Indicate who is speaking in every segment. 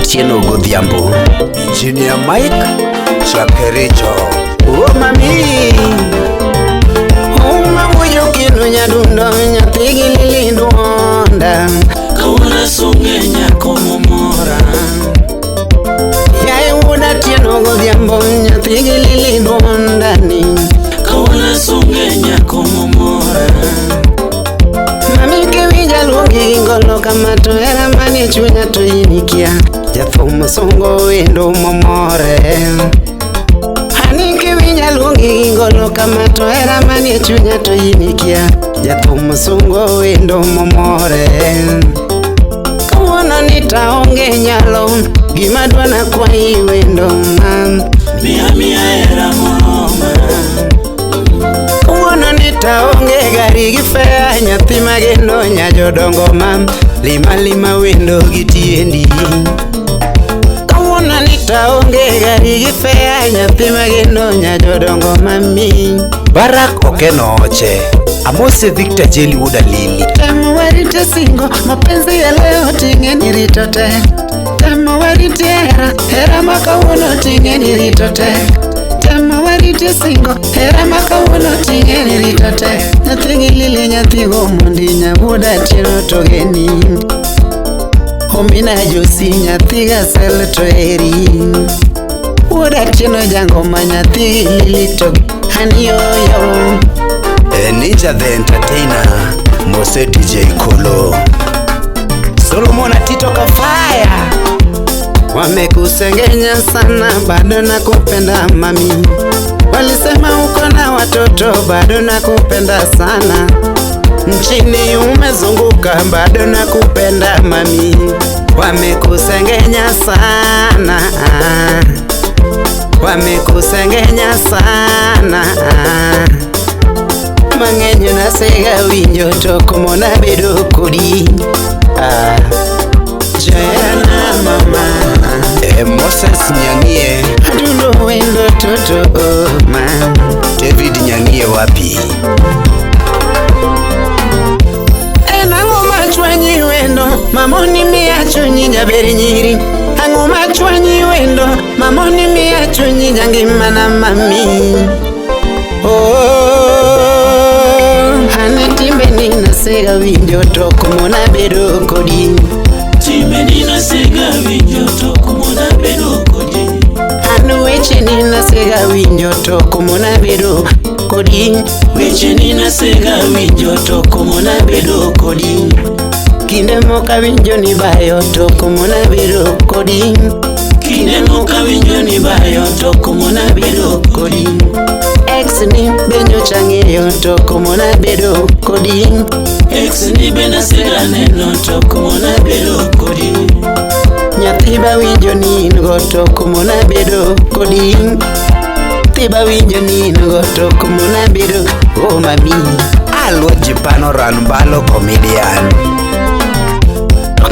Speaker 1: Atieno Godhiambo.
Speaker 2: Engineer Mike Chakericho.
Speaker 3: Oh mami, uma wuoyo kendo nyadundo nyathi gi lili duonda.
Speaker 4: Kawuono asunge nyako momora.
Speaker 3: Yaye wuod Atieno Godhiambo nyathi gi lili duonda ni.
Speaker 4: Kawuono asunge nyako momora.
Speaker 3: Mami kiwinja luongi gi ngolo kama to hera manie chunya to in ikia. Jathum sungo wendo momore. Ani kiwinja luongi gi ngolo kama to hera manie chunya to in ikia. Jathum sungo wendo momore. Kawuono ni taonge nyalo, gima dwana kwayi wendo ma.
Speaker 4: Miya miya hera moroma.
Speaker 3: Kawuono ni taonge gari gi fea, nyathi mageno nya jodongo ma. Lima lima wendo gi tiendi. Kawuono ni taonge gari gi fea, nyathi mageno nya jodongo mami.
Speaker 2: Barak Okeno Oche. Amose Victor Jeli wuod Alili.
Speaker 3: Temo warite singo, mapenzi ya leo ting'e ni rito te. Temo warite hera, hera ma kawuono ting'e ni rito te. Temo warite singo, hera ma kawuono ting'e ni rito te. Nyathi gi lili nyathi go mondi nyawuod Atieno to geni. Omina Josi nyathi gasel to eri. Wuod Atieno jangoma nyathi gi lili to aniyoyo.
Speaker 2: Ninja the Entertainer. Mose DJ Kolo.
Speaker 3: Solomon Atito Kafaya wamekusengenya sana, bado nakupenda mami. Walisema uko na watoto, bado nakupenda sana. Nchini umezunguka, bado nakupenda mami. Wamekusengenya sana, wamekusengenya sana. Mang'eny nasega winjo to komona bedo kodi. Ah, Joherana mama.
Speaker 2: Moses Nyangie.
Speaker 3: Adundo wendo toto ma.
Speaker 2: David Nyangie wapi?
Speaker 3: En ang'o machwanyi wendo mamoni miya chunyi jaber nyiri. Ang'o machwanyi wendo mamoni miya chunyi jangimana mami. Oh, ane timbeni nasega winjo to komona bedo kodi.
Speaker 4: Timbeni nasega winjo to komona bedo kodi.
Speaker 3: An wecheni nasega winjo to komona bedo kodi.
Speaker 4: Wecheni nasega winjo to komona bedo kodi.
Speaker 3: Kinde moko awinjo ni bayo to komona bedo kodi.
Speaker 4: Kinde moko awinjo ni bayo to komona bedo kodi.
Speaker 3: Ex ni be nyocha ng'eyo to komona bedo kodi.
Speaker 4: Ex ni be nasega neno to komona bedo kodi.
Speaker 3: Nyathi ba winjo ni in go to komona bedo kodi. Nyathi ba winjo ni in go to komona bedo oh mami.
Speaker 2: Alwo Jipano Ranbalo comedian.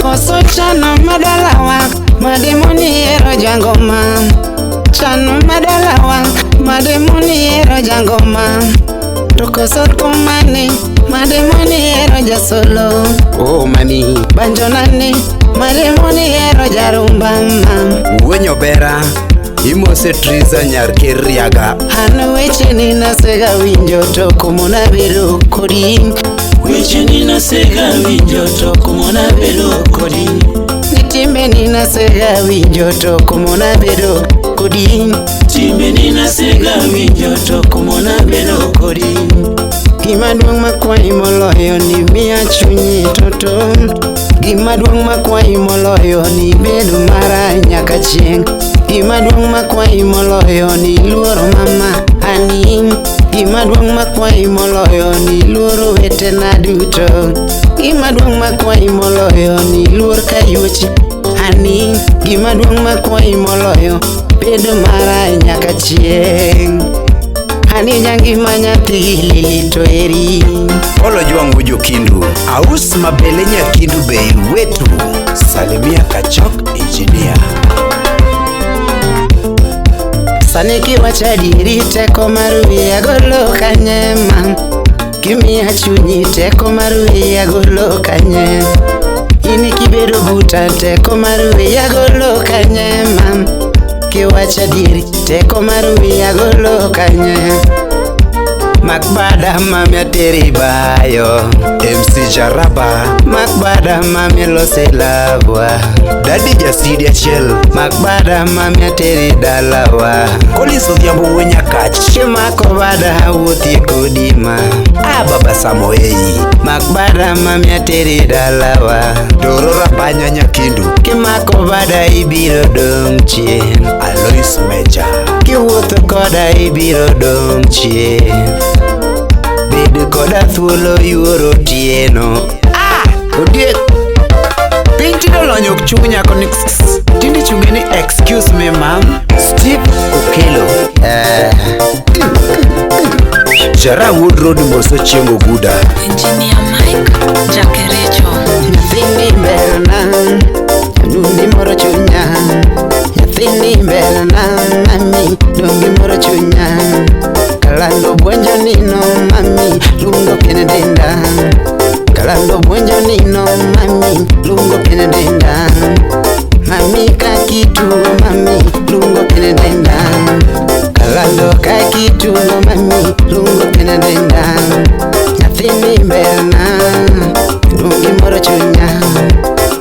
Speaker 3: Koso chano madalawa mademoni hero jangoma. Chano madalawa mademoni hero jangoma. To koso thumani mademoni hero jasolo.
Speaker 2: Oh mami.
Speaker 3: Banjonani mademoni hero jarumba ma.
Speaker 2: Wuonyo Bera. Imose Triza nyar Ker Riaga.
Speaker 3: An wecheni nasega winjo to komona bedo kodi.
Speaker 4: Wecheni nasega winjo to komona bedo kodi.
Speaker 3: Ni timbeni nasega winjo to komona bedo kodi.
Speaker 4: Timbeni nasega winjo to komona bedo kodi.
Speaker 3: Gima duong' makwayi moloyo ni miya chunyi toto. Gima duong' makwayi moloyo ni bedo mara nyaka chieng'. Gima duong' makwayi moloyo ni luoro mama ani. Gima duong' makwayi moloyo ni luoro wetena duto. Gima duong' makwayi moloyo ni luor kayuochi ani. Gima duong' makwayi moloyo bedo mara nyaka chieng'. Ani jangima nyathi lili to eri.
Speaker 2: Polo Jwang' Wujo Kindu. Aus Mabele Nyakindu bei wetu. Salimia Kachok Engineer.
Speaker 3: Sani kiwacho adieri teko mar wiya golo kanye ma. Kimiya chunyi teko mar wiya golo kanye. In kibedo buta teko mar wiya golo kanye mam. Kiwacho adieri teko mar wiya golo kanye. Makbada mami ateri bayo.
Speaker 2: MC Jaraba.
Speaker 3: Makbada mami lose labwa.
Speaker 2: Dadi Jasidi achiel.
Speaker 3: Makbada mami ateri dalawa.
Speaker 2: Collins Odhiambo wuo Nyakach.
Speaker 3: Kimako bada awuothie kodi ma.
Speaker 2: Ah, Baba Samoei.
Speaker 3: Makbada mami ateri dalawa.
Speaker 2: Doro Rabanya Nyakindu.
Speaker 3: Kimako bada ibiro dong' chien.
Speaker 2: Alois Meja.
Speaker 3: Kiwuotho koda ibiro dong' chien. Bed koda thuolo yuoro otieno.
Speaker 2: Ah! Odiek. Piny tinde olony ok chung nyako ni tinde ichunge ni excuse me ma'am. Steve Okelo. Jara Wood Road Moso Chieng' Oguda.
Speaker 1: Engineer Mike Jakerecho.
Speaker 3: Nyathini berna, nyadundi moro chunya. Nyathini berna, mami, donge moro chunya. Kalando bwenjo nino, mami, lungo pien denda. Kalando bwenjo nino, mami, lungo pien denda. Mami kakitugo, mami, lungo pien denda. Kalando kakitugo, mami, lungo pien denda. Nyathini berna, donge moro chunya.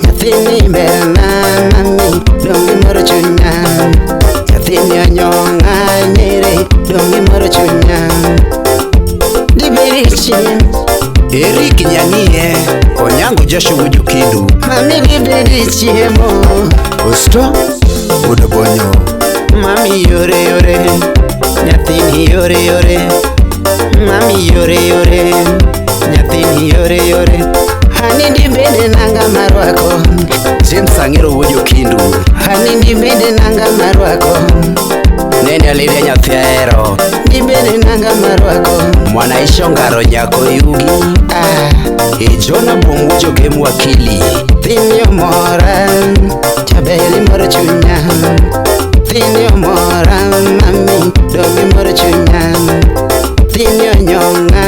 Speaker 3: Nyathini berna, mami, donge moro chunya. Nyathini onyong'a nyere, donge moro chunya. Diberi chien,
Speaker 2: Eric Nyang'iye. Onyango Joshua Wuod Okindu.
Speaker 3: mami diberi chiemo.
Speaker 2: Osto Wuod Obonyo.
Speaker 3: Mami yore yore, nyathini yore yore. Mami yore yore, nyathini yore yore. Hani dibede nanga marwako.
Speaker 2: James Ang'ero Wuod Okindu.
Speaker 3: Hani dibede nanga marwako.
Speaker 2: Nene Lydia nyathi ahero.
Speaker 3: Dibede nanga marwako.
Speaker 2: Mwanaisho Ngaro nyako Yugi.
Speaker 3: Ah,
Speaker 2: E Jona Bong Wuod Jogem Wakili.
Speaker 3: thini omora, jaber moro chunya. Thini omora, mami, donge moro chunya. Thini onyong'a,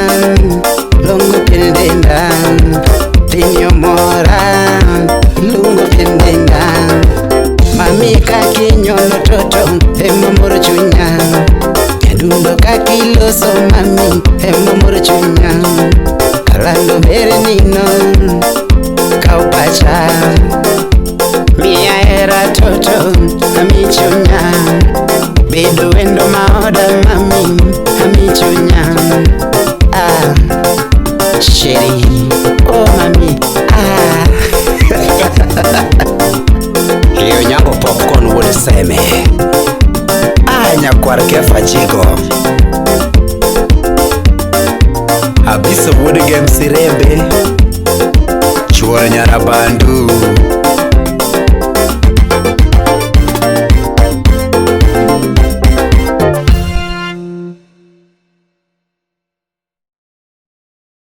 Speaker 3: longo pien denda. Thini omora, lungo pien denda. Mami kakinyono toto, ema moro chunya. Nyadundo kakiloso mami, ema moro chunya. Kalando ber nino, kaw pacha. Miya hera toto, ami chunya. Bedo wendo maoda mami.